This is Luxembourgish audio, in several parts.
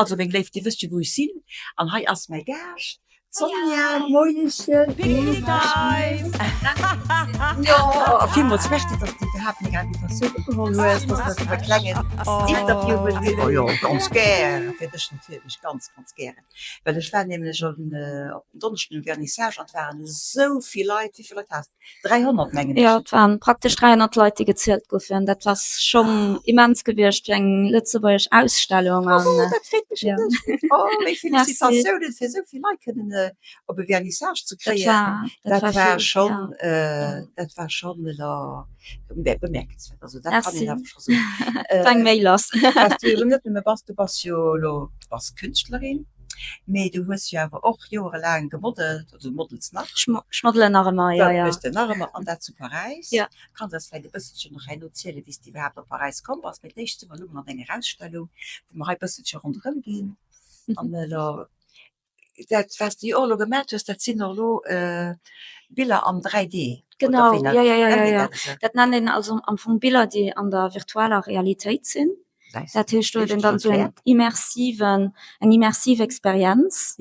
Also meng Léif, dir wësst jo wou ech sinn an hei ass mäi Gaascht, d'Sonja. Moienchen Jo, a villmools Merci, dass du iwwerhaapt meng Invitatioun ugeholl hues, dass mer esou e klengen Interview wëllen hunn. Oh jo, ganz gär, fir dech natierlech ganz, ganz gären. Well ech war nämlech op den Donneschden um Vernissage an et waren esou vill Leit. Wéi vill Leit haas de? 300 mengen ech. Jo, et waren praktesch 300 Leit, déi gezielt goufen. Dat ass schonn immens gewiescht fir eng lëtzebuergesch Ausstellung. Oh, dat freet mech fir dech. Oh, meng Félicitatiounen, fir esou vill Leit kënnen op e Vernissage ze kréien. Dat war schonn, dat war schonn elo bemerkenswert. Also dat kann een awer scho soen. Et war eng Méi lass. Wat du elo net nëmme bass, du bass jo elo, du bass Kënschtlerin, mee du hues jo awer och joerelaang gemodelt. Du models nach? Ech modelen nach ëmmer, jo, jo. Dat méchs de nach ëmmer, an dat zu Paräis. Jo. Kanns eis vläicht e bësselchen nach herno zielen, wéi s de iwwerhaapt op Paräis komm bass. Mee d'éischt si mer elo mol an denger Ausstellung, wou mer hei e bësselche ronderëm ginn. An elo, dat, wat s de jo och elo gemat hues, dat sinn och elo Biller am 3D, oder wéi nennt een dat esou? Dat nennt een also am Fong Biller, déi an der virtueller Realitéit sinn. Dat heescht, do huet een dann esou en immersiven, eng immersiv Experienz.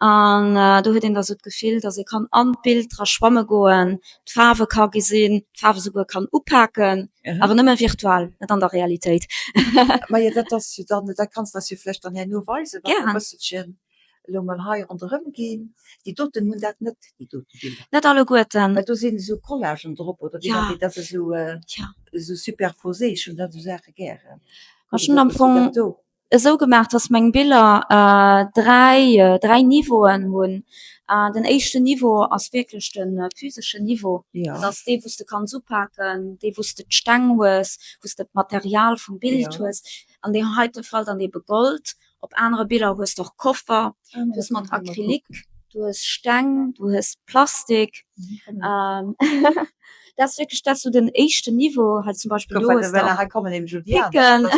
An do huet een da sou d'Gefill, datt ee kann an d'Bild dra schwamme goen, d'Faarwe ka gesinn, d'Faarwe souguer kann upaken, awer nëmme virtuell, net an der Realitéit. Majo, dat ass jo dann, dat kanns de eis jo vläicht dann herno weisen, wa mer e bësselchen elo mol hei ronderëm ginn. Déi doten hunn dat net, déi doten Biller. Net alleguerten. Well do sinn esou Collagen drop oder wéi nennt een dat, esou esou superposé. Ech hunn dat esou Saache gären. Ech hunn am Fong esou gemaach, dass meng Biller 3, 3 Niveauen hunn. Den éischten Niveau ass wierklech de physeschen Niveau. Dat ass dee wou s de kanns upaken, dee wou s de d'Steng hues, wou s de d'Material vum Bild hues. An deem heite Fall dann ebe Gold. Op anere Biller hues de och Koffer, du hues mat Acrylique, du hues Steng, du hues Plastik. Dat ass wierklech dat sou den éischten Niveau. Hei zum Beispill do hues de och Picken.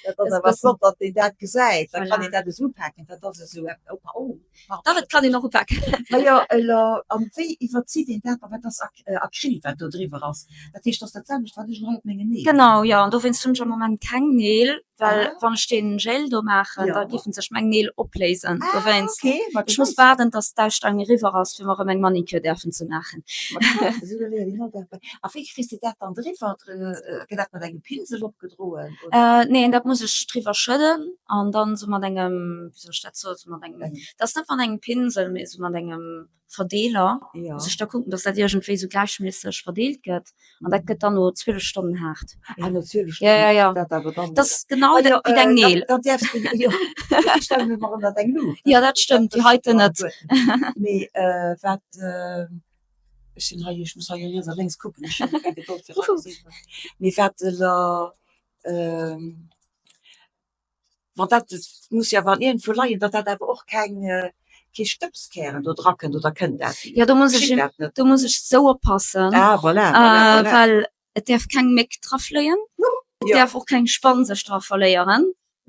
Dat ass awer flott, datt een dat gesäit. Da kann een dat esou upaken. Dat ass esou eppes, oh, pardon. Dach, et kann een och upaken. Majo, elo, an wéi iwwerzitt een dat da? Wat ass Acryl, wat do driwwer ass? Dat heescht, dat ass dat selwecht, wat ech elo hei op mengen Neel hunn? Genau, jo. An dowéinst hunn ech am Moment keng Neel. Well wann ech deen Gel do maachen, da giffen sech meng Neel opléisen. Dowéinst, ech muss waarden, dass d'Ausstellung eriwwer ass, fir mer erëm eng Manicure däerfen ze maachen. A wéi kriss de dat dann driwwer? Gëtt dat mat engem Pinsel opgedroen? Neen, dat muss ech driwwer schëdden an dann sou mat engem, wéi soll ech dat soen, sou mat engem, dat ass net mat engem Pinsel, mee sou mat engem Verdeeler, muss ech da kucken, dass dat iergendwéi sou gläichméisseg verdeelt gëtt an dat gëtt dann no 12 Stonnen haart. Ah, no 12 Stonnen? Ja, ja, ja. Dat awer dann. Dat ass genau wéi deng Neel. Dann däerfs de jo, déi stellen ech mer ënnert eng Luucht. Ja, dat stëmmt, déi heiten net. Mee wat, ech sinn hei, ech muss hei riets a lénks kucken, ech hunn keng Gedold fir hei ze sinn. Mee wat elo, Wann dat, et muss jo awer an iergendwou leien, datt dat awer och keng, kee Stëbskären do dra kënnt, oder kënnt dat? Jo, do muss ech, Geschitt dat net? do muss ech esou oppassen, Ah, voilà, voilà, voilà. well et däerf keng Méck dra fléien, et Jo. däerf och keng Spann sech dra verléieren,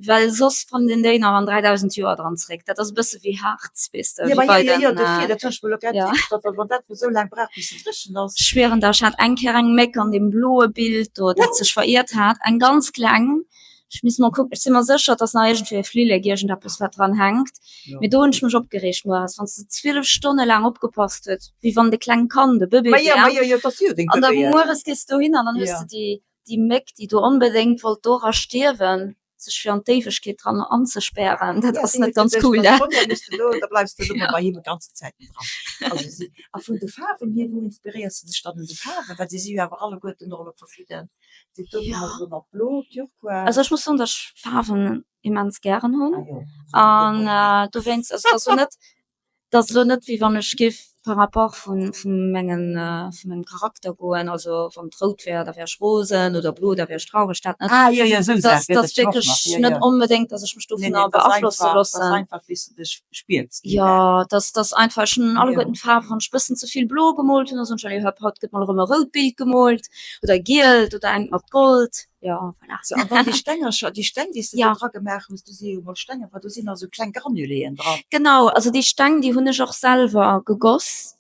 well soss fannt een déi nach an 3.000 Joer dran zréck. Dat ass e bësse wéi Harz, weess de, Jo, wéi ma bei jo, jo, den, jo, dofir, dat hunn ech mer elo grad jo. virgestallt, well wann dat elo esou laang brauch bis se dréchen ass. Ech schwieren der, ech hat eng Kéier eng Méck an deem bloe Bild do, dat sech veriert hat, eng ganz kleng, Ech misst mol kucken, ech si mer sécher, dass nach iergendwéi e Flillek, iergendeppes wat dran hänkt. Mee do hunn ech mech opgereegt moies, wann s de 12 Stonne laang opgepasst huet, wéi wann de kleng Kand e Bëbee Ma jo, wär. ma jo, jo, et ass jo deng An da Bëbeeën. mueres gees du dohin an dann hues Ja. de déi, déi Méck, déi do onbedéngt wollt dora stierwen, sech fir an d'Éiwegkeet dran anzespären. Dat Ja, ass déi net huet ganz geduecht, cool, wann ne? d'Sonja muss de do, da bleifs de elo mol bei him e ganze Zäiten dran. Also si, a vun de Faarwen hier, wou inspiréiers de dech dann un de Faarwen? Well se si jo awer alleguerten och elo verschidden. Also ech muss soen, dass ech Faarwen immens gären hunn an dowéinst, also et ass elo net, et ass elo net wéi wann ech géif par rapport vu vu mengen vu mengem Charakter goen, also wann et rout wär, da wär ech rosen oder blo, da wär ech traureg, dat net. Et ass et ass wierklech net onbedéngt, dass ech mech dovunner beaflosse loossen. Jo, dass dass einfach, ech hunn alleguerten d'Faarwen, wann ech e bëssen ze vill blo gemoolt hunn, da soen ech, allez hop, haut gëtt mol erëm e rout Bild gemoolt. Oder gielt oder engt mat Gold, jo voilà. Sou, an dann déi Stengercher, déi Steng, déi s de Ja. do dra gemaach hues, do si jo mol Steng, awer do sinn nach sou kleng Granuléen dran. Genau, also déi Steng, déi hunn ech och selwer gegoss.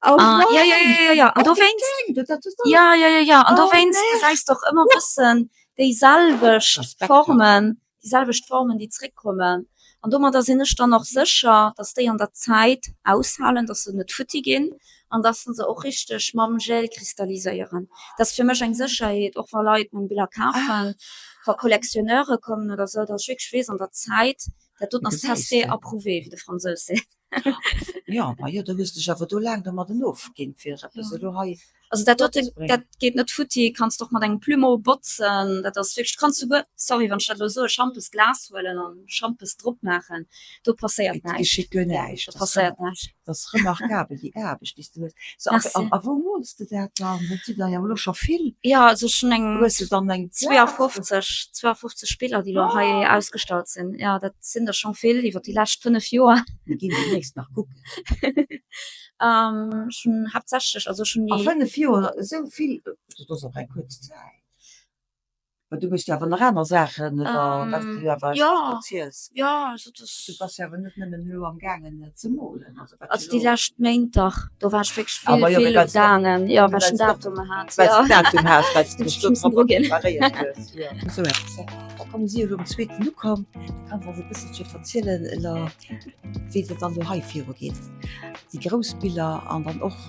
Oh Ah, ja, ja, nein! ja, ja, ja, an Och déi dowéinst, Steng, dat dat hues du ja, ja, ja, ja, an Oh dowéinst nee! gesäis de och ëmmer bëssen déi selwecht Respekt, Formen. déi selwecht Formen, déi zréckkommen. An domadder sinn ech dann och sécher, dass déi an der Zäit aushalen, dass se net futti ginn an dass se och richteg mam Gel kristalliséieren. Dat ass fir mech eng Sécherheet, och wa Leit meng Biller kafen, wa Collectionneure kommen oder esou, dass ech wierklech weess an der Zäit, dat doten ass testé, approuvé, wéi de Fransous seet. Jo, ma jo, da hues dech awer do laang domadden ofginn, fir eppes elo hei. Also dat dote, dat geet net futti, kanns de och mat engem Plumeau botzen, dat ass wierklech, du kanns souguer, sorry wann ech dat elo soen, Schampes-Glas huelen an Schampes drop maachen, do passéiert Et näischt. geschitt guer näischt. Do passéiert näischt. Dat ass remarkabel, déi Aarbecht, déi s du hues. So, a, Merci. a wou mools de dat dann? Dat sinn der jo elo scho vill. Jo, also ech hunn eng Hues de dann eng Plaz? 52, 52 Biller, déi elo hei ausgestallt sinn. Jo, dat sinn der scho vill iwwer déi lescht 5 Joer. Mir ginn deemnächst nach kucken. Ech hunn haaptsächlech, also ech hunn A 5 Joer esou vill, dat ass awer eng kuerz Zäit. Mä du méchs jo awer nach aner Saachen, oder wat s du awer eis Jo, erziels. jo, also dat. Du bass jo awer net nëmmen elo am gaangen ze molen, also wat Also déi lescht Méint dach, do war ech wierklech vill, vill um gaangen, jo, well ech den Datum hat, jo. Well s de den Datum has, well s de dech do drop preparéiert hues, jo. Esou eppes. Da komm, mir si jo elo um zweeten ukomm, du kanns eis e bësselche verzielen elo, wéi et dann elo hei virugeet, déi grouss Biller an dann och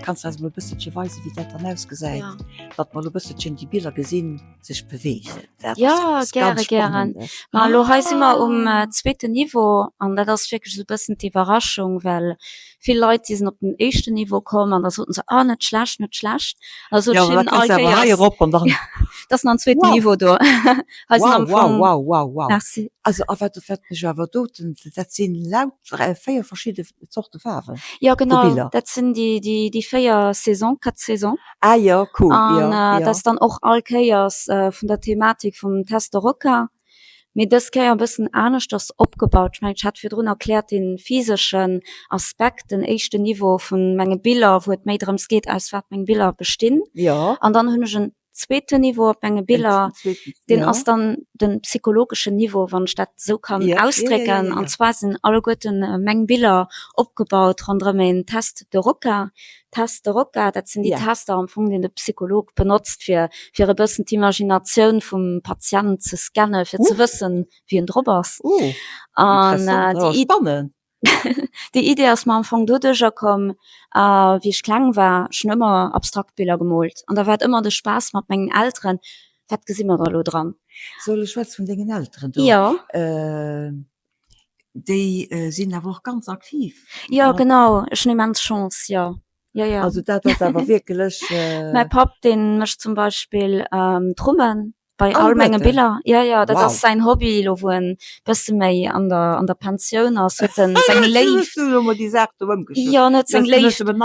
kanns du eis emol e bësselche weisen, wéi dat dann ausgesäit, Ja. datt mer elo e bësselchen déi Biller gesinn sech beweegen. Dat ass Ja, eppes gäre, ganz gären. Spannendes. Ma elo hei si mer um zweeten Niveau an dat ass wierklech esou e bëssen d'Iwwerraschung, well vill Leit, déi sinn op den éischten Niveau komm an da soten se, ah net schlecht, net schlecht. Da sot ech hinnen all Kéiers, dat ass nach en zweeten Niveau do. Hei sinn am Fong. Wow, wow, wow, wow. Merci. Also a wat wat mech awer doten, dat sinn laut 4 verschidde Zorte Faarwen. Jo genau, dat sinn déi déi déi 4 Saison, quatre saisons. Ah jo, cool, jo, jo. An dat ass dann och all Kéiers vun der Thematik vum Test de Rocca. Mee dës Kéier e bëssen aneschters opgebaut. Ech mengen, ech hat virdrun erkläert, dee physeschen Aspekt, den éischten Niveau vu menge Biller, wou et méi drëms geet, aus wat meng Biller bestinn. An dann hunn ech en zweeten Niveau op menge Biller, deen ass dann de psychologeschen Niveau, wann ech dat esou kann ausdrécken. An zwar sinn alleguerten meng Biller opgebaut ronderëm een Test de Rocca. Test de Rocca, dat sinn déi Tester am Fong, deen de Psycholog benotzt, fir fir e bëssen d'Imaginatioun vum Patient ze scannen, fir ze wëssen, wéi en drop ass. An déi déi Idee ass mer am Fong doduercher komm, wéi ech kleng war, ech hunn ëmmer abstrakt Biller gemoolt an da war et ëmmer de Spaass mat mengen Elteren, Wat gesi mer da elo dran? Sou, elo schwätz vun dengen Elteren do. Jo. Déi sinn awer och ganz aktiv. Jo, genau, ech hunn immens Chance, jo, jo, jo. Also dat ass awer wierklech. Mäi Papp, dee mécht zum Beispill d'Rummen bei all menge Biller. Jo, jo, dat ass säin Hobby, elo wou en bësse méi an der, an der Pensioun ass, huet en seng Léift. Jo, en huet seng Léift. En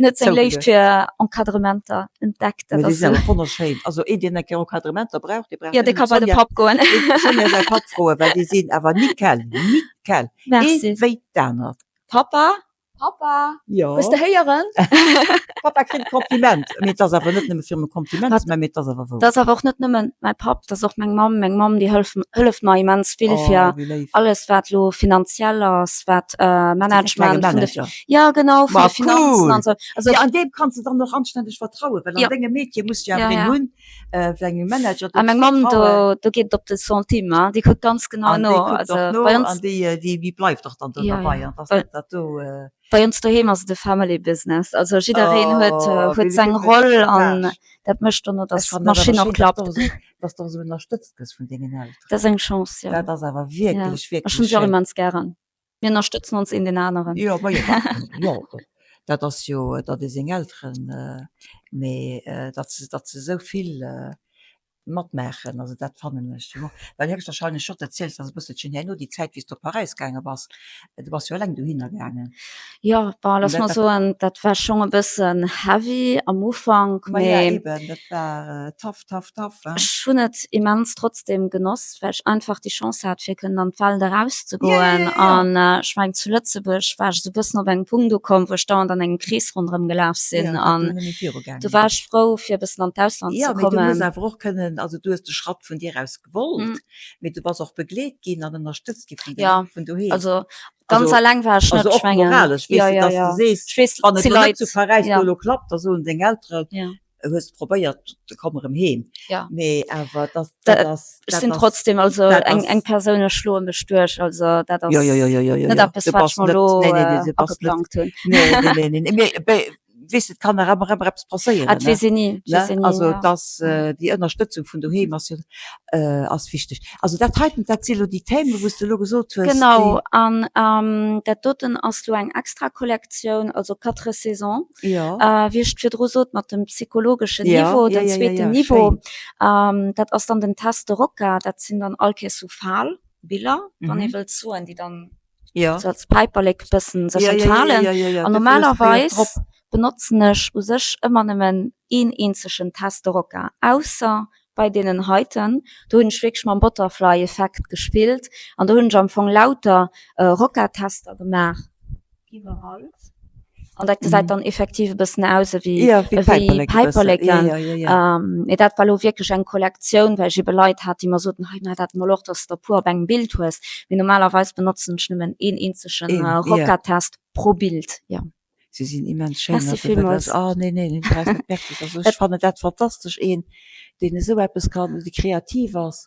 huet seng Léift fir Encadrementer entdeckt. Dat ass esou. Wonnerschéin. Also een, deen eng Kéier Encadrementer brauch, dee brauch. Jo, dee ka bei de Papp goen. D'Sonja säi Papp froen, well déi sinn awer nickel, nickel. Merci. Eent wéi d'anert. Papa? Papa? Jo. Hues de héieren? Papa kritt e Kompliment. Mee et ass awer net nëmme fir em e Kompliment ze man, mee et ass awer wouer. Dat ass awer och net nëmmen mäi Papp, dat ass och meng Mamm. Meng Mamm, déi hëllef, hëlleft mer immens vill fir alles, wat elo finanziell ass, wat Management vun de, jo genau, vun de Finanzen an esou. Also, ja, an deem kanns de dann och anstänneg vertrauen, well an ja. dengem Metier muss du ja, ja. hunn, äh, engem Manager. A meng Mamm do, do geet op de Centime, hein? Déi kuckt ganz genau an no. Déi also, no, bei uns, an déi, äh, déi, déi bleift och dann do ja, dabei. Ja. An das, dat, dat do, äh, Bei ons doheem ass et e Family Business. Also jiddereen oh, huet, äh, huet seng Roll an dat mécht dann, dass d'Maschinn och klappt. Dass du esou ënnerstëtzt gëss vun dengen Elteren. Dat ass eng Chance, ja. Dat ass awer wierklech, wierklech schéin. Ech hunn se och immens gären. Mir ënnerstëtzen ons een deen aneren. Jo, ma jo, jo, dat ass jo, datt ee seng Elteren, mee datt se, datt se esou vill matmaachen, also dat fannen ech jo. Well héchstwahrscheinlech scho, dat ziels eis e bësselchen herno, déi Zäit wéi s de op Paräis gaange bass, du bass jo eleng dohinner gaangen. Jo, bon, looss mer soen, dat war schonn e bëssen heavy am Ufank, mee. Ma ja, eben, dat war tough, tough, tough, hein. Ech hunn et immens trotzdem genoss, well ech einfach déi Chance hat, fir kënnen an d'Welt erauszegoen. An ech mengen, zu Lëtzebuerg war ech esou e bëssen op engem Punkt ukomm, wou ech dauernd an engem Krees ronderëm gelaf sinn. An do war ech frou, fir e bëssen an d'Ausland ze Jo, mee du kommen. hues awer och kënnen, also du hues de Schratt vun dir aus gewollt, mee du bass och begleet ginn an ënnerstëtzt gi vun denger, vun doheem. Also ganz alleng war ech net, ech mengen. Also och moralesch, weess de, dass du sees, wann et elo net zu Paräis do elo klappt, da soen deng Elteren. Hues probéiert, komm erëm heem. Ja. Mee awer dat, dat ass. Ech sinn trotzdem also eng, eng Persoun, ech schloe mech duerch, also dat ass jo, jo, jo, jo, jo, jo, net eppes, wat ech mer elo nee, nee, nee, ageplangt hunn. Nee, nee, nee, nee, nee. Mee, weess de, et kann nach ëmmer, ëmmer eppes passéieren. Ah, dat weess een ni, dat weess een ni, Also, dass déi Ënnerstëtzung vun doheem ass jo, ass wichteg. Also dat heiten, dat si lo déi Thèmen, wou s de elo gesot hues, déi. Genau, an dat doten ass lo eng extra Kollektioun, also Quatre saisons, wéi ech virdru sot, mat dem psychologeschen Niveau, den zweeten Niveau. Dat ass dann den Test de Rocca, dat sinn dann all Kéiers sou Falbiller, wann ee wëllt soen, déi dann sou als Päiperlek bëssen sech entfalen. An normalerweis benotzen ech u sech ëmmer nëmmen een eenzegen Test de Rocca, ausser bei deenen heiten, do hunn ech wierklech mam Butterfly-Effekt gespillt an do hunn ech am Fong lauter Rocca-Tester gemaach iwwerall an dat gesäit dann effektiv e bëssen aus ewéi ewéi Päiperleken. Mee dat war elo wierklech eng Kollektioun, well ech ebe Leit hat, déi mer soten, hei maach dat emol och, dass s de der puer op engem Bild hues. Mee normalerweis benotzen ech nëmmen een eenzege Rocca-Test pro Bild, jo. Se sinn immens schéin. Merci villmools. Oh nee, nee, nee, du brauchs net Merci ze soen. Ech fannen dat fantastesch, een deen esou eppes kann, dee kreativ ass.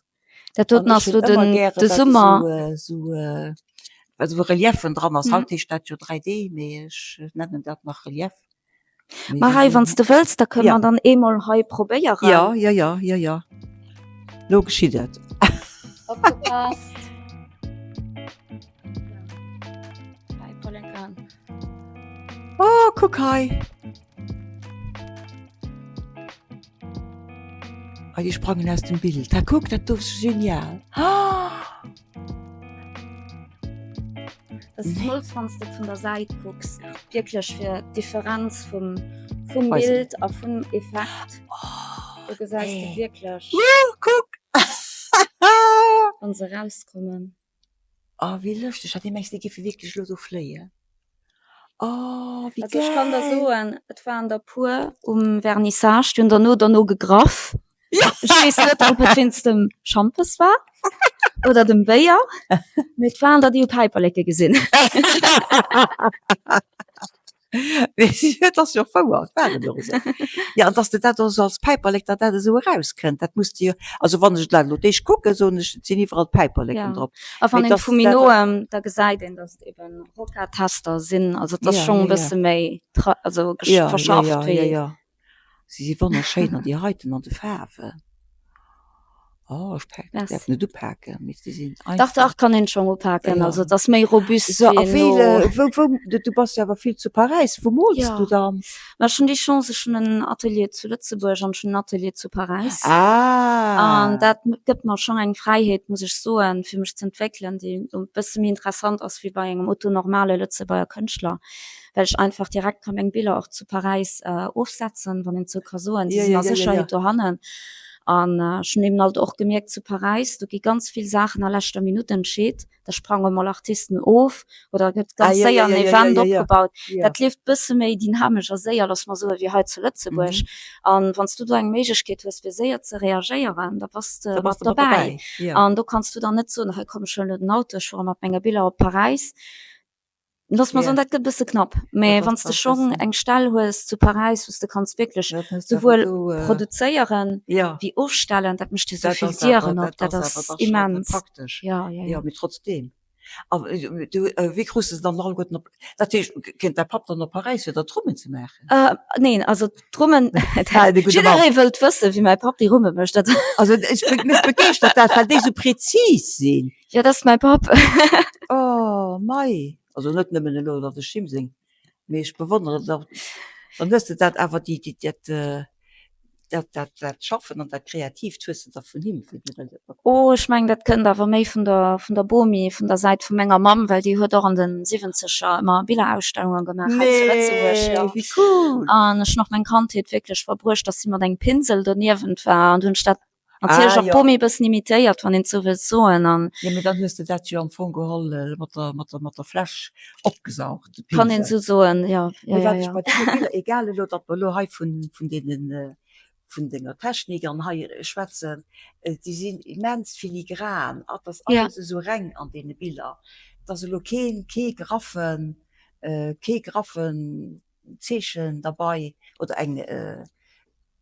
Dat doten ass lo den de Summer. Esou, also wou Reliefen dran ass. Haut heescht dat jo 3D, mee ech nennen dat nach Relief. Ma hei, wann s de wëlls, da kënne mer dann eemol hei probéieren. Jo, jo, jo, jo, jo. Lo geschitt et. Opgepasst. Oh, kuck hei! Oh, déi sprangen aus dem Bild. Ha, kuck, dat do ass genial. Ah! Das ist zemools wann s de vun der Säit kucks, wierklech fir d'Differenz vum, vum Bild a vum Effekt. Oh, Do gesäis de wierklech. Uh, kuck! Wann se rauskommen. Oh wéi lëschteg, hat dir mengs déi giffe wierklech elo do fléien? Oh wéi Also ech kann der gäil! soen, et waren der puer um Vernissage, déi hunn derno derno gegraff. Ja! Ech weess net ob et wéinst dem Schampes war oder dem Béier, mee et waren der déi hu Päiperleke gesinn. Et ass jo och wouer, et war jo och esou. Jo, an dass de dat och esou als Päiperlek, datt dat esou erauskënnt, dat muss de jo, also wann ech dat elo d'éischt kucken, soen ech, et sinn iwwerall Päiperleken Ja, drop. a wann Mee een dass vu méi dat, noem, da gesäit een, datt et eben Rocca-Tester sinn, also et ass ja, schonn ja, e ja, bësse méi tra-, also ja, ja, verschafft ja, ja, wéi. ja. Si si wonnerschéin an déi heiten an de Faarwen. Oh, ech paken, ech däerf Merci. net upaken, mee si sinn Dach, einfach. dach, kann een schonn upaken, Ja. also et ass méi robust So, a wéi wéi, elo. wou, wou, du bass jo awer vill zu Paräis, wou mools Ja. du dann? Ma ech hunn déi Chance, ech hunn en Atelier zu Lëtzebuerg an ech hunn en Atelier zu Paräis. Ah. An dat gëtt mer schonn eng Fräiheet, muss ech soen, fir mech z'entwéckelen, déi e bësse méi interessant ass wéi bei engem otto-normale Lëtzebuerger Kënschtler. well ech einfach direkt ka meng Biller och zu Paräis ofsetzen, wann een et sou ka soen. Si Ja, sinn ja, a ja, ja, ja. Sécherheet dohannen. An ech hunn eben alt och gemierkt zu Paräis, do gi ganz vill Saachen a leschter Minutt entscheet. Da sprange mol Artisten of oder gëtt Ah, ganz ja, ja, séier en ja, ja, ja, Event ja, ja. opgebaut. Ja. Dat leeft bësse méi dynamesch a séier, looss mer soen, wéi hei zu Lëtzebuerg. Mhm. An wann s du do eng Méiglechkeet hues, fir séier ze reagéieren, da bass de Da bass mat de mat dobäi. dobäi. Ja. An do kanns du dann net soen, hei komm ech huelen elo den Auto, ech fuere mat menge Biller op Paräis. Looss mer Ja. soen, dat gëtt e bësse knapp. Mä Dat wann ass s de dat schonn bëssen. eng Stell hues zu Paräis, wou s de kanns wierklech Dat hues de awer souwuel do, äh, produzéieren ja. wéi ofstellen, dat mécht dir sou Dat vill ass awer, Dieren op, dat dat ass awer ass da schonn immens. praktesch. Ja, ja, Ja, ja. mee trotzdem. A du, wéi krus de se dann alleguerten op, dat heescht, kënnt däi Papp dann op Paräis fir der d'Rummen ze maachen? Äh, neen, also d'Rummen, Ah, de gudde Mann. jidderee wëllt wëssen, wéi mäi Papp déi Rumme mécht. Dat Also ech, mech begeeschtert dat, well déi sou prezis sinn. Ja, dat ass mäi Papp. Oh mei, also net nëmmen elo datt ech him seng, mee ech bewonneren dat, dann hues de dat awer déi déi dat dat dat dat Schaffen an dat Kreatiivt hues de da vun him. Oh ech mengen dat kënnt awer méi vun der vun der Bomi, vun der Säit vu menger Mamm, well déi huet och an de Siwwenzeger ëmmer Billerausstellunge gemaach hei zu Lëtzebuerg, Nee, jo. wéi cool! An ech hunn och meng Kandheet wierklech verbruecht, datt si mat engem Pinsel doniewent war an du hunn ech dat Natierlech Ah och jo. d'Bomi e bëssen imitéiert, wann een et sou wëllt soen an. Jo, mee dann hues de dat jo am Fong geholl mat der, mat der, mat der Fläsch opgesaugt, de Kann een Pinsel. sou soen, jo, jo, Mee jo, wat ech jo. bei deene Biller, egal elo, datt mer elo hei vun, vun deenen, vun denger Technik an hei schwätzen, déi sinn immens filigran, et ass Ja. alles esou reng an deene Biller. Et ass elo keen, kee graffen, kee graffen Zeechen derbei oder eng.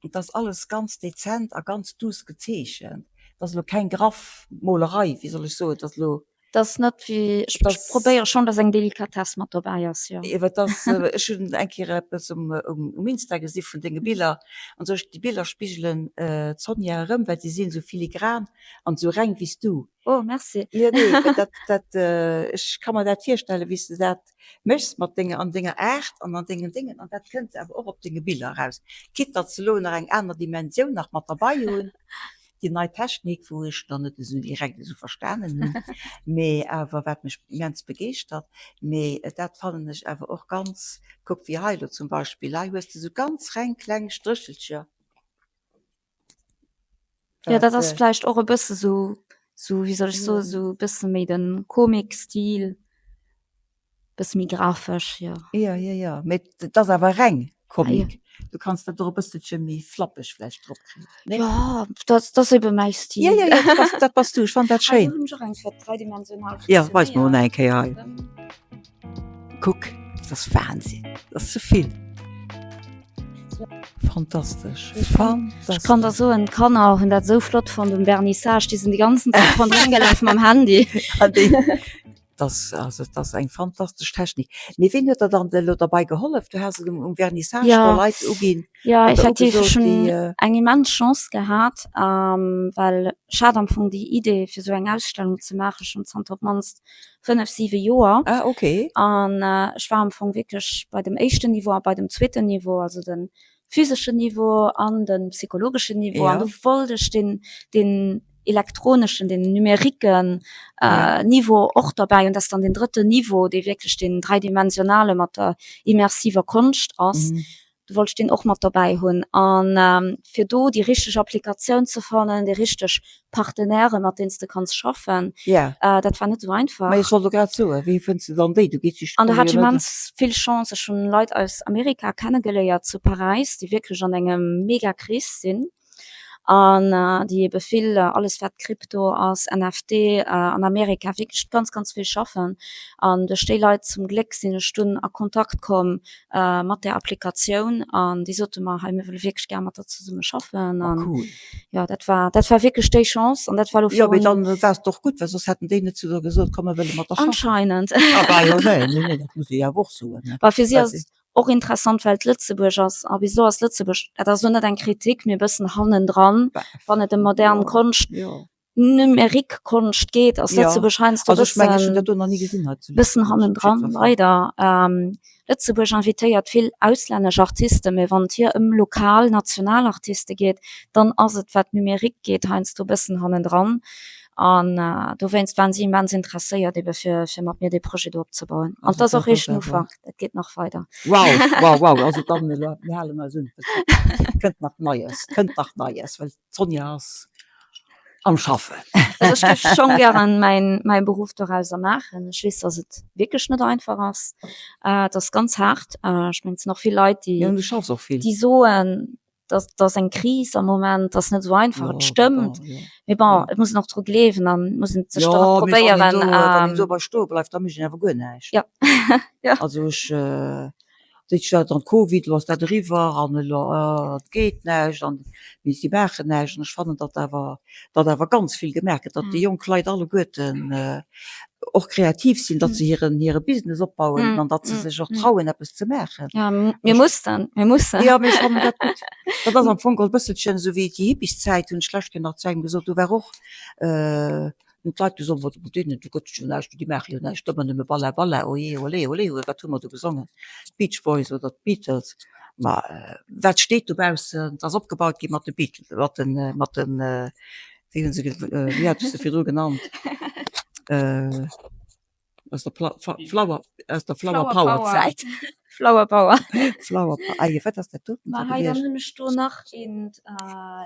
Et ass alles ganz dezent a ganz duuss gezeechent. Et ass elo keng graff Molerei, wéi soll ech soen, et ass elo. Et ass net wéi, ech probéiere schonn, dass eng Delikatess mat dobäi ass, jo. Iwwer dass, ech hunn eng Kéier eppes um um Insta gesi vun denge Biller an sou, déi Biller spigelen d'Sonja erëm, well se sinn esou filigran an esou reng wéi s du. Oh, merci. Jo, nee, dat, dat, ech ka mer dat virstellen, wéi s de dat méchs mat denger, an denger Aart an an dengen Déngen an dat kënnt awer och op denge Biller eraus, quitte datt se elo nach eng aner Dimensioun nach mat derbei hunn, déi nei Technik, wou ech nach net esou direkt esou verstanen hunn, mee awer wat mech immens begeeschtert. Mee dat fannen ech awer och ganz, kuck wéi hei elo zum Beispill, hei hues de esou ganz reng kleng Stréchelcher. Jo, dat ass vläicht och e bësse sou, sou, wéi soll ech soen, sou e bësse méi de Comic-Stil, bësse méi grafesch, jo. Jo, jo, jo, mee et ass awer reng Comic. Du kanns dat och e bësselche méi flappeg vläicht drop kréien, nee? Jo, dat, dat ass ebe mäi Stil. Jo, jo, jo, dat bass, dat bass du. Ech fannen dat schéin. Hei hunn ech och eng fir dreidimensional Jo, weis mer mol nach eng Kéier hei. Kuck, dat ass Wahnsinn, dat ass ze vill. Fantastesch, fantastesch. Ech kann der soen, d'Kanner hunn dat esou flott fonnt um Vernissage, déi sinn déi ganzen Zäit ronderëm gelaf mam Handy. Dat ass, also dat ass eng fantastesch Technik. Mee ween huet der dann elo derbei gehollef? Du has et um Vernissage Ja. do Leit uginn Ja, oder effektiv, ech ugesot, hunn déi. eng immens Chance gehat, well ech hat am Fong déi Idee fir esou eng Ausstellung ze maache schonn zanter op d'mannst 5, 7 Joer. Ah, okay. An ech war am Fong wierklech bei dem éischten Niveau a bei dem zweeten Niveau, also de physeschen Niveau an de psychologeschen Niveau. An Ja. do wollt ech deen, deen elektroneschen, deen numériquen Niveau och derbäi hunn. Dat ass dann deen drëtten Niveau, dee wierklech deen dräidimensionale mat der immersiver Konscht ass. Do wollt ech deen och mat derbäi hunn. An fir do déi richteg Applikatioun ze fannen, déi richteg Partenairë mat deenen s de kanns schaffen, dat war net esou einfach. Mä ech wollt elo grad soen, wéi fënns de dann déi? Du gees An do hat ech immens vill Chance, ech hunn Leit aus Amerika kennegeléiert zu Paräis, déi wierklech an engem mega Krees sinn an déi ebe vill, alles wat Krypto ass, NFT, an Amerika wierklech ganz, ganz vill schaffen. An duerch déi Leit zum Gléck sinn ech dunn a Kontakt komm mat där Applikatioun an déi sote mer, hei mir wëlle wierklech gär mat der zesumme schaffen. Oh An cool. jo, dat war, dat war wierklech déi Chance an dat war elo Jo, mee virun. dann war es doch gutt, well soss hätten déi net zu der gesot, komm mir wëlle mat der schaffen. Anscheinend. Ah bah jo, nee, nee, nee, dat muss ee jo awer och soen, ne. Bah fir si Well ass et och interessant, well et Lëtzebuerg ass a bis elo ass Lëtzebuerg, dat ass elo net eng Kritik, mee e bëssen hannendran, Bah, wann et ëm modern jo, Konscht, jo. Numérique Konscht geet, ass Jo, Lëtzebuerg heiansdo also ech mengen, ech hunn bëssen, dat do nach ni gesinn hei zu bëssen Lëtzebuerg, op hannendran, jiddwer Fall. leider. Lëtzebuerg invitéiert vill auslännesch Artisten, mee wann et hier ëm lokal, national Artiste geet, dann ass et, wat Numérique geet, heiansdo bëssen hannendran. An dowéinst waren si immens interesséiert ebe fir, fir mat mir dee Projet do opzebauen. An Also et ass och dat ass eréischt den awer. Ufank, dat geet nach weider. Wow, wow, wow, also dann, mir halen eis un, et kënnt nach Neies, et kënnt nach Neies, well d'Sonja ass am Schaffen. Also ech géif schonn gären mäin, mäi Beruff dorauser maachen. Ech weess, dass et wierklech net einfach ass. Et ass ganz haart. Ech mengen, et sinn och vill Leit, déi, Ja, du schaffs och vill. déi soen, dass, dass eng Kris am Moment, dass net esou einfach. Et Jo, stëmmt. bon, jo. Mee bon, et muss een och dru gleewen an muss een sech dann och Jo, mee wann een probéieren. do, wann een dobei stoe bleift, da mécht een awer guer näischt. Jo, jo. Also ech, Déi dat an Covid, elo ass dat eriwwer an elo et geet näischt an mee si maachen näischt. An ech fannen, datt awer, datt awer ganz vill gemaach gëtt, datt déi jonk Leit alleguerten och kreativ sinn, datt se hiren, hire Business opbauen an datt se sech och trauen eppes ze maachen. Jo, mir mussen, mir mussen. Jo, mee ech fannen dat gutt. Dat ass am Fong och e bësselchen esou wéi déi Hippieszäit, hunn ech d'lescht Kéier nach zu engem gesot, do war och, Hunn d'Leit gesot, Wat mat deenen, do gëtt et jo näischt, déi maache jo näischt, ëmmer nëmme Balla Balla, Oje, olé, olé, oder wat hu mer do gesongen, d'Beach Boys oder d'Beatles. Ma wat steet dobaussen? Et ass opgebaut gi mat de Beatles, mat de, mat de, wéi hu se, wéi hat ech se virdru genannt? Aus der Pla Flower, aus der Flower Power Zäit. Flower Power. Flower Power, ah jo, wat ass dat doten Ma da hei, dann gewiescht? hunn ech do nach eent,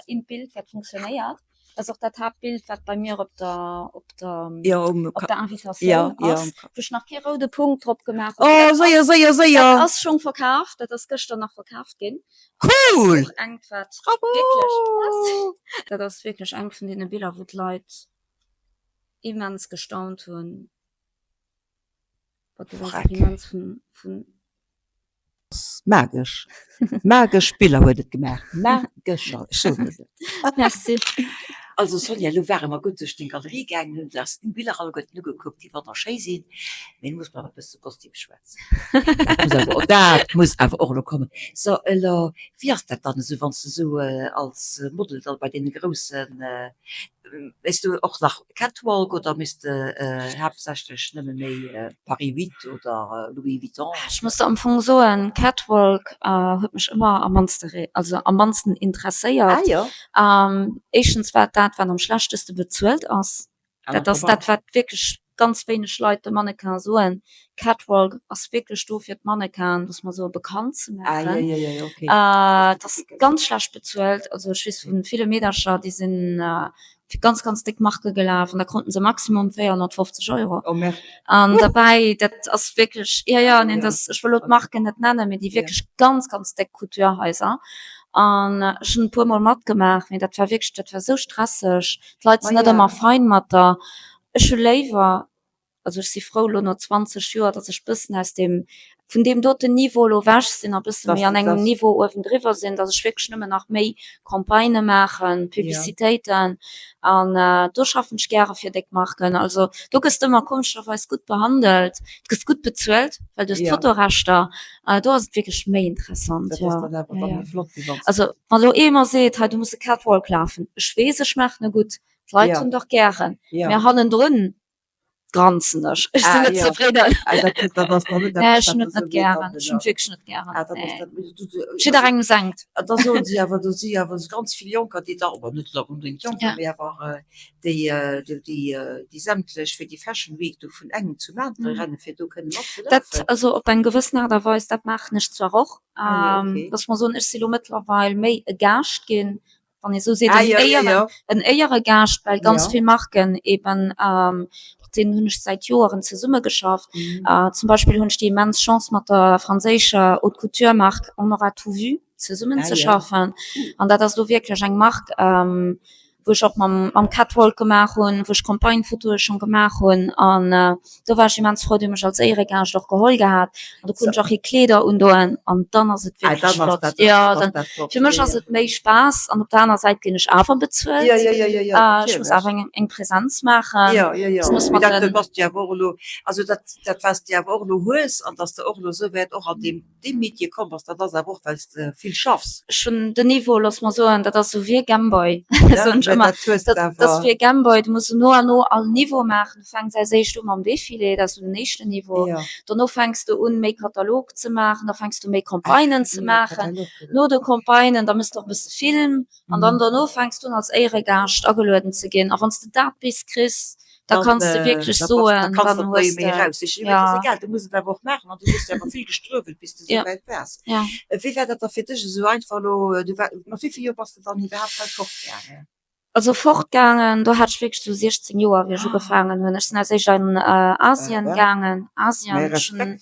eent Bild, wat funktionéiert. Dat ass och dat Haaptbild, wat bei mir op der, op der, Jo, um op der ja, Invitatioun ja. ass, wou ech nach kee roude Punkt drop gemaach hunn. Oh, Dat séier, ass, séier, dat séier! ass schonn verkaaft, dat ass gëschter nach verkaaft ginn. An dat ass Cool! och engt, wat wierklech, Bravo! dat ass wierklech eng vun deene Biller, wou d'Leit immens gestaunt hunn. Wat du weess och Freck. immens vun, vun. Magesch. Magesch Biller huet et gemaach. Magescher, ech soen et. Merci. Also Sonja, elo ware mer gutt duerch deng Galerie gaangen, hunn eis deng Biller alleguerten ugekuckt, déi wonnerschéi sinn. Mee elo muss mer awer e bësse Gossip schwätzen. Dat muss awer och, dat muss awer och elo kommen. So, elo, wéi ass dat dann esou, wann s de esou als Model da bei deene groussen Méchs du och nach Catwalk oder méchs de haaptsächlech nëmme méi Paris 8 oder Louis Vuitton? Ech muss der am Fong soen, Catwalk huet mech ëmmer am mannste, also am mannsten interesséiert. Éischtens war et dat, wat am schlechteste bezuelt ass. Dat ass dat, wat wierklech ganz wéineg Leit de Mannequin soen, Catwalk ass wierklech do fir d'Mannequinen, looss mer soen, bekannt ze maachen. Et ass ganz schlecht bezuelt. Also ech weess vu ville Meedercher, déi si fir ganz, ganz déck Marke gelaf an da kruten se maximum 450 Euro. An derbäi, dat ass wierklech, jo, jo, neen, dat, ech wëll elo d'Marken net nennen, mee déi wierklech ganz, ganz déck Couture-Haiser. An ech hunn e puermol matgemaach, mee dat war wierklech, dat war esou stresseg, d'Leit sinn net ëmmer fein mat der. Ech hu léiwer, also ech si frou elo no 20 Joer, datt ech bëssen aus deem, vun deem doten Niveau elo ewech sinn a bësse méi an engem Niveau uewendriwwer sinn, datt ech wierklech nëmmen nach méi Campagnë maachen, Publicitéiten an do schaffen ech gäre fir déck Marken. Also do gëss de ëmmer komescherweis gutt behandelt, du gëss gutt bezuelt, well du hues d'Fotorechter. Do ass et wierklech méi interessant, jo. Also wann elo ee mer seet, hei du muss e Catwalk lafen, ech weess ech maachen e gutt, D'Leit hunn dach gären, mä hannendrun granzen ech. Ech sinn net zefridden. Nee, ech hunn et net gären. Ech hunn et wierklech net gären. Jidderengem sengt. Da soen si awer, do si awer ganz vill Jonker, déi da, bon net onbedéngt Jonker, mee awer déi, déi sämtlech fir déi Fashion Week do vun engem zum anere rennen, fir do kënne matzelafen. Dat, also op eng gewëssen Aart a Weis, dat maachen ech zwar och, dass mer soen, ech si lo mëttlerweil méi e Gaascht ginn, wann ee sou seet, en Éiere, en Éieregaascht, well ganz vill Marken eben, mat deenen hunn ech säit Joeren zesummegeschafft. Zum Beispill hunn ech déi immens Chance mat der franséischer Haute Couture Mark On aura tout vu zesummenzeschaffen. An dat ass elo wierklech eng Mark, wou ech och mam mam Catwalk gemaach hunn, wou ech Campagne-Fotoe schonn gemaach hunn. An do war ech immens frou, déi hu mech als Éieregaascht och geholl gehat. An do krut ech och hir Kleeder undoen an dann ass et wierklech flott. Jo, dann, fir mech ass et méi Spaass an op der aner Säit ginn ech awer bezuelt. Ech muss awer eng eng Präsenz maachen. Ech muss mat den. Dat was de awer och elo, also dat dat was de awer och elo hues an dass de och elo esou wäit och an deem deem Métier komm bass, dat ass awer och well s de vill schaffs. Ech hunn den Niveau, looss mer soen, dat ass esou wéi e Gameboy, soen ech ëmmer. Dat ass wéi e Gameboy, du muss no an no all Niveau maachen. Du fänks als éischt u mam Defilé, dat ass esou den éischten Niveau. Dono fänks de un, méi Katalog ze maachen, da fänks du méi Campagnen ze maachen. No de Campagnen, da méchs de och e bësse Film an dann dono fänks du un als Éieregaascht agelueden ze ginn. A wann s de dat bis kriss, da kanns de wierklech soen, dann hues de, ja. Du muss et awer och maachen an du hues awer vill gestruewelt, bis de esou wäit waars. Wéi war dat da fir dech esou einfach elo, du war, mat wéi vill Joer bass de dann iwwerhaapt hei fortgaangen? Also fortgaangen, do hat ech wierklech esou 16 Joer, wéi ech ugefaangen hunn. Ech sinn als éischt an Asien gaangen, Asien, ech hunn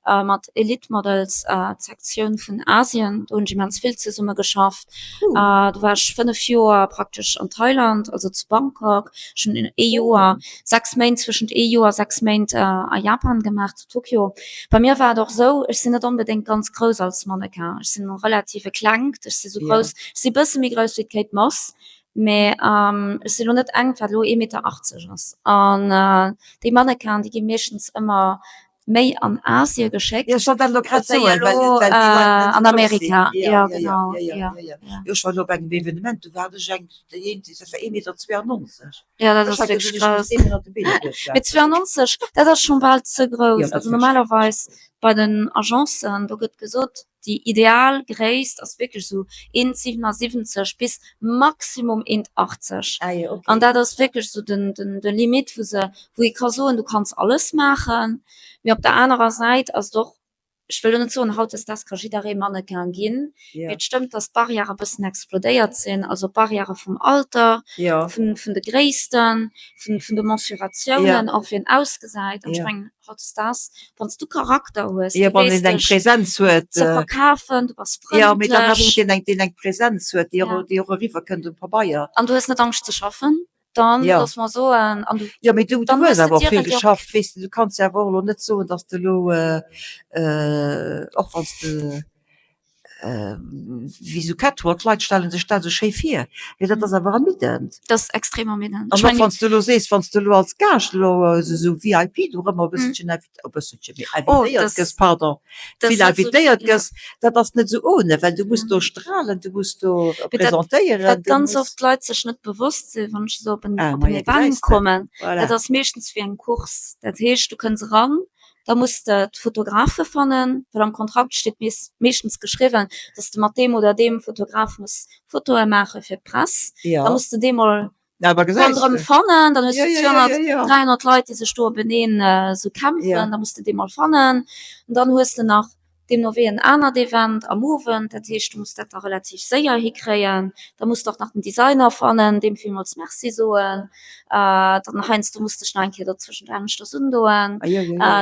mat Elite Models, d'Sektioun vun Asien, do hunn ech immens vill zesumme geschafft. Do war ech 5 Joer praktesch an Thailand, also zu Bangkok. Ech hunn ee Joer, 6 Méint, zwëschent ee Joer, 6 Méint a Japan gemaach, zu Tokio. Bei mir war et och esou, ech sinn net onbedéngt ganz grouss als Mannequin, ech sinn relativ e klengt, ech si sou grouss, ech si bësse méi grouss wéi d'Kate Moss, mee ech si lo net engt wat elo ee Meter 80 ass. An déi Mannequinen, déi gi meeschtens ëmmer méi an Asie geschéckt Jo, ech wollt dat elo grad wéi soen, well elo well déi Leit net an esou grouss sinn. Amerika. Jo, Jo, jo, jo, genau, jo, jo, jo, jo, jo. jo. Jo, ech war elo op engem Evenement, do war ech eng, déi eent, dat war ee Meter 92. Jo, dat Ech ass hat wierklech gesot, ech muss grouss. deenen an de Been Mee duerchlafen. 92, dat ass schonn bal ze Jo, grouss. dat Also wär schrecklech. normalerweis bei den Agencen, do gëtt gesot, déi ideal Gréisst ass wierklech esou 1,77 bis maximum 1,80. Ah jo, okay. An dat ass wierklech esou den, den, de Limit, wou se, wou ee ka soen, du kanns alles maachen. Mee op der anerer Säit ass et och, ech wëll elo net soen, hautdesdaags ka jidderee Mannequin ginn, mee et stëmmt, datt d'Barrièrë bëssen explodéiert sinn, also d'Barrièrë vum Alter, vun, vun de Gréissten, vun, vun de Mensuratiounen, och wéi een ausgesäit. An ech mengen, hautdesdaags, wann s du Charakter hues, du wann weess een eng dech Präsenz huet, ze verkafen, du bass jo, mee dann awer och frëndlech. deen eng, deen eng Präsenz huet, déi och, déi och eriwwer kënnt um Pabeier. An du hues net Angscht ze schaffen. Dann looss mer soen, an du. Jo, mee du hues awer och vill geschafft, weess de. Du kanns jo awer och elo net soen, datt s de elo, och wann s de wéi sou Catwalk, d'Leit stelle sech dat esou schéi vir, mee dat ass awer ermiddend. Dat ass extrem ermiddend. An och wann s de elo sees, wann s de elo als Gaascht elo esou VIP do erëm e bësselchen e bësselchen, mee invitéiert gëss, pardon, vill invitéiert gëss, dat ass net esou ohne, well du muss do strahlen, du muss do presentéieren. Wat ganz oft d'Leit sech net bewosst sinn, wann ech esou op en Event kommen, dat ass meeschtens wéi eng Course. Dat heescht, du kënns eran, da muss de d'Fotografe fannen, well am Kontrakt steet meeschtens geschriwwen, dass de mat deem oder deem Fotograf muss Fotoe maache fir d'Press. Da muss de dee mol ronderëm fannen, dann hues de 200, 300 Leit, déi sech do openeen esou kämpfen, da muss de dee mol fannen. An dann hues de nach deemno wéi en anert Event am Owend, dat heescht, du muss dat da relativ séier hikréien. Da muss de och nach den Designer fannen, deem villmools Merci soen. Dann heiansdo muss dech nach eng Kéier dozwëschent aneschters undoen.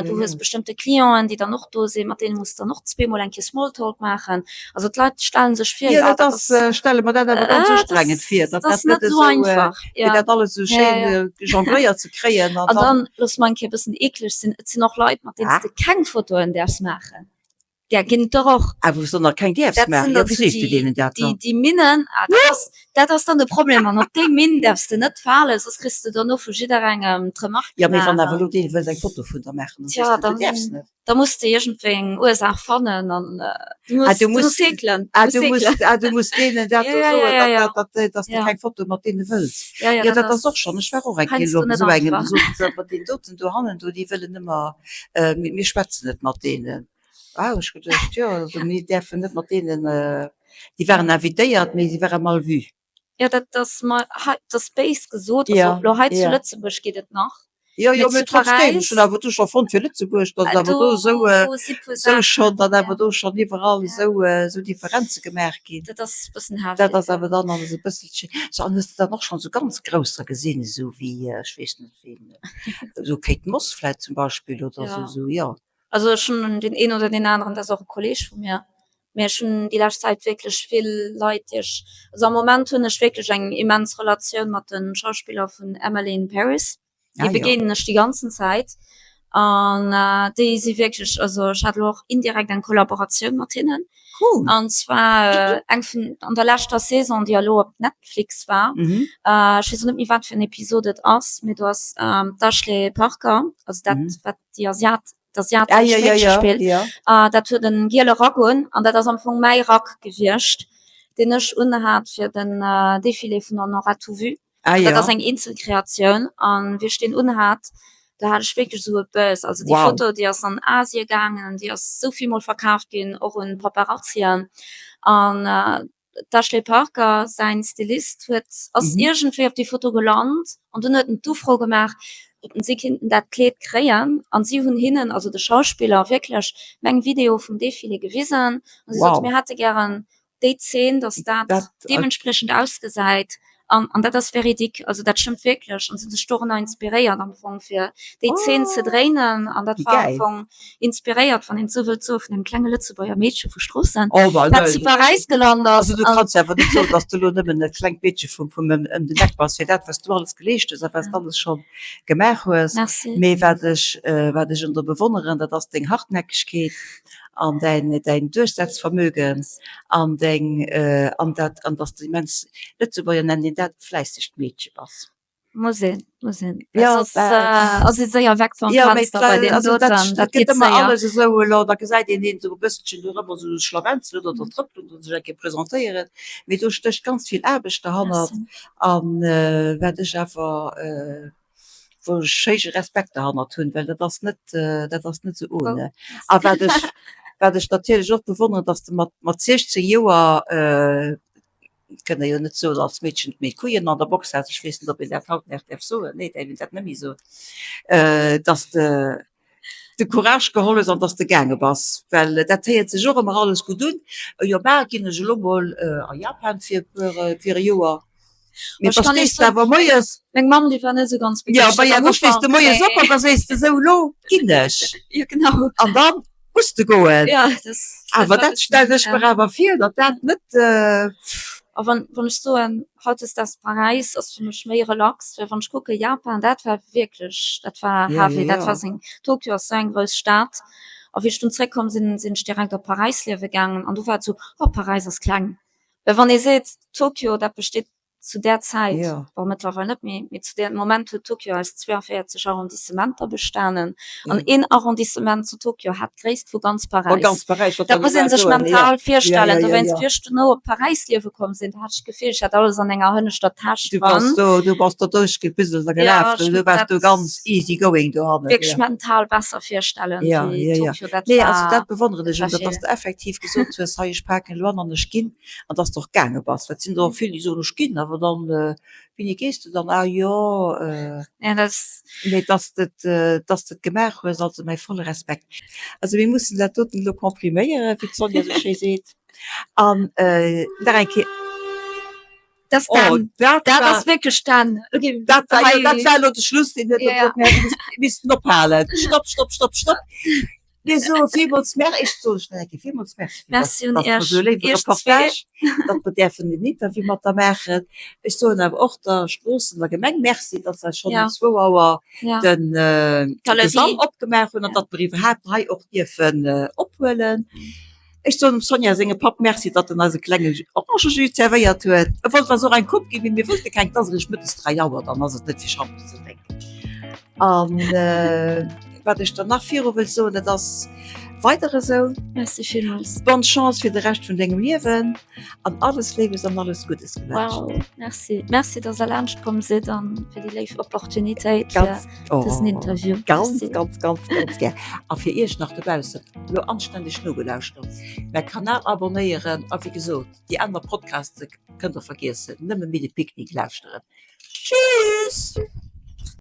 Du hues bestëmmte Clienten, déi dann och do sinn, mat deene muss de dann och zweemol eng Kéier Smalltalk maachen. Also d'Leit stelle sech vir, jo, dat ass, stelle mer dat awer ganz ustrengend vir, datt dat net esou einfach, fir dat alles esou schéin jongléiert ze kréien. An dann, looss mer eng Kéier e bëssen eekleg sinn, et sinn och Leit, mat deenen s de keng Fotoen däerfs maachen. Där ginn et der och. Ah, wou s de nach keng däerfs maachen? Jo, wéi sees du deenen dat dann? Déi Minnen, ah, dat ass, dat ass dann de Problem. An op déi Minn däerfs de net falen, soss kriss de dono vu jidderengem d'Remarque gemaach. Jo, mee wann awer elo dee wëllt eng Foto vun der maachen, dann sees de, du däerfs net. Da muss de iergendwéi eng Ursaach fannen an du muss, du muss heekelen. Ah, du muss, ah, du muss deenen dat do soen, datt, datt, datt s de keng Foto mat deene wëlls. Jo, dat ass och schonn, ech war och eng Kéier elo op esou engem, du soten se, mat deenen doten do hannen do, déi wëllen ëmmer, mir schwätzen net mat deenen. Ah, hu ech geduecht, jo, also mir däerfen net mat deenen, déi waren invitéiert, mee si ware mal vue. Jo, dat ass mer hei, dat ass béis gesot, also elo hei zu Lëtzebuerg geet et nach, Jo, jo, mee trotzdem, ech hunn awer do scho fonnt fir Lëtzebuerg, datt et awer do esou, esou schonn, datt awer do schonn iwwerall esou, esou Differenze gemaach ginn. Dat ass e bëssen heftig. Dat ass awer dann alles e bësselchen. So, an hues de dann och schonn esou ganz Grousser gesinn, esou wéi, ech weess net wien, esou Kate Moss vläicht zum Beispill oder esou, esou, jo. Also ech hunn deen een oder deen aneren, dat ass och e Kolleeg vu mir, mee ech hunn déi lescht Zäit wierklech vill Leit, déi ech, also am Moment hunn ech wierklech eng immens Relatioun mat de Schauspiller vun Emily in Paris, déi begéinen ech déi ganzen Zäit an déi si wierklech, also ech hat elo och indirekt eng Kollaboratioun mat hinnen an zwar eng vun an der leschter Saison, déi elo op Netflix war, ech weess elo net méi wat fir eng Episod et ass, mee do ass d'Ashley Parker, also dat wat déi Asiat, d'asiatesch Ah, ja, ja, Meedche ja, spillt, ja. ah, dat huet en giele Rack un an dat ass am Fong mäi Rack gewiescht, deen ech unhat fir den Défilé vun On aura tout vu. Ah, Dat ja. ass eng Eenzelkreatioun an wéi ech deen unhat, do hat ech wierklech esou e Buzz. Also déi Wow. Foto, déi ass an Asie gaangen, déi ass esou vill mol verkaaft ginn, och un Paparazzien an D'Ashley Parker säin Stylist huet ass iergendwéi op déi Foto gelant an dunn huet en d'Ufro gemaach, ob si kinnten dat Kleed kréien an si hunn hinnen, also de Schauspiller, wierklech meng Video vum Defilé gewisen an si soten, mir hätte gären déi Zeen, datt dat deementspriechend ausgesäit an an dat ass véridique, also dat stëmmt wierklech an si hunn sech dorunner inspiréiert am Fong fir déi Zeen ze dréinen an dat war am Fong inspiréiert, wann een et sou wëllt soen, vun engem klenge Lëtzebuerger Meedche vu Stroossen, dat zu Paräis gelant ass. Also du kanns jo awer net soen, datt s de elo nëmmen e klengt Meedche vum vum ëm den Eck bass, fir dat wat s du alles geleescht hues a wat s de alles scho gemaach hues. Merci. Mee wat ech wat ech un der bewonneren, dat ass deng Hartnäckegkeet an däin däin Duerchsetzvermögen an deng an dat an datt s de immens, Lëtzebuerger nennen een dat, fläissegt Meedche bass. Muss een, muss een. Ja, Soss ass ee séier weg vam ja, Fenster bei deem also dat, doten. dat Dat gëtt geet ëmmer séier. alles esou elo, da gesäit een een esou e bësselchen do ëmmer esou schlawenzen oder trëppelen oder sech eng Kéier presentéieren, mee do stécht ganz vill Aarbecht derhannert Merci. an wat ech awer, wou ech héije Respekt derhannert hunn, well dat ass net, dat ass net esou ohne. A wat ech, wat ech natierlech och bewonneren, dass de mat, mat 16 Joer, Et kënnt ee jo net soen als Meedchen, méi Kujen an der Box hat, ech weess net, ob een dat haut nach däerf soen, nee, däerf een dat net méi soen, dass de de Courage geholl hues an dass de gaange bass, well dat héiert sech och ëmmer alles gutt un, jo ma ginn ech elo mol a Japan fir e puer, fir e Joer, mee da stees de awer moies. Meng Mamm, déi war net esou ganz begeeschtert am Ufank. Jo, da stees de moies op an da sees de sou, elo ginn ech. Jo, genau. An da muss de goen. Ja, das, Awer dat stellen ech mer awer vir, datt dat net. A wann, wann ech soen. Hautdesdaags Paräis ass fir mech méi relax, well wann ech kucke Japan, dat war wierklech, dat war heavy, dat war seng, Tokio ass sou eng grouss Stad a wéi ech dunn zréckkomm sinn, sinn ech direkt op Paräis liewe gaangen an do war et sou, oh Paräis ass kleng. Well wann ee seet Tokio, dat besteet zu där Zäit, bon mëttlerweil net méi, mee zu deem Moment huet Tokio aus 42 Arrondissementer bestanen an een Arrondissement zu Tokio hat d'Gréisst vu ganz Paräis. Dat muss ee sech mental virstellen. Dowéinst, wéi ech duerno op Paräis liewe komm sinn, do hat ech d'Gefill, ech hätt alles an enger hënneschter Täsch dran. Du bass do duerchgebüselt a gelaf, du waars do ganz easy going dohannen. Wierklech mental besser virstellen wéi Tokio. Dat war. Nee, also dat bewonneren ech un der, dass de effektiv gesot hues, hei ech paken elo an an ech ginn. An dass de och gaange bass. Well et sinn der och vill, déi soen, ech ginn, awer dann, wéini gees de dann? Ah jo, mee dass de et, dass de et gemaach hues, also mäi volle Respekt. Also mir mussen dat doten elo kompriméieren, wéi d'Sonja esou schéi seet. An nach eng Kéier. Dat ass d'Enn. Dat ass wierklech d'Enn. Dat war elo de Schluss, deen huet elo missten ophalen. Stopp, stopp, stopp, stopp. Mir soe villmools Merci, ech soen schnell eng Kéier villmools Merci fir Merci un dass Iech, mer esou e léiwe Iech zwee. Reportage, datt mer däerfen en Interview mat der maachen. Ech soen awer och der Stroossener Gemeng Merci, datt se eis schonn Ja. um zwou Auer Ja. den Galerie. Sall opgemaach hunn an datt mer iwwerhaapt hei och dierfen ophuelen. Ech soen dem Sonja sengem Papp Merci, datt en eis e klenge Orangejus zerwéiert huet. E wollt eis och eng Coupe ginn, mee mir wëllte keng, et ass eréischt mëttes 3 Auer, dann ass et net fir Schampes ze drénken. An wat ech dann nach viru wëll soen, dat ass weider esou. Merci villmools. Bonne Chance fir de Rescht vun dengem Liewen an alles Léiwes an alles Guddes gewënscht. Wow, merci. Merci, dass der laanscht komm sidd an fir déi léif Opportunitéit fir Ganz, oh, dësen Interview. Ganz, Merci. ganz, ganz, ganz gär. A fir Iech nach dobaussen, elo anständeg nogelauschtert, mäi Kanal abonnéieren a wéi gesot, déi aner Podcaste kënnt der vergiessen, nëmme Midi Picnic lauschteren. Tschüss!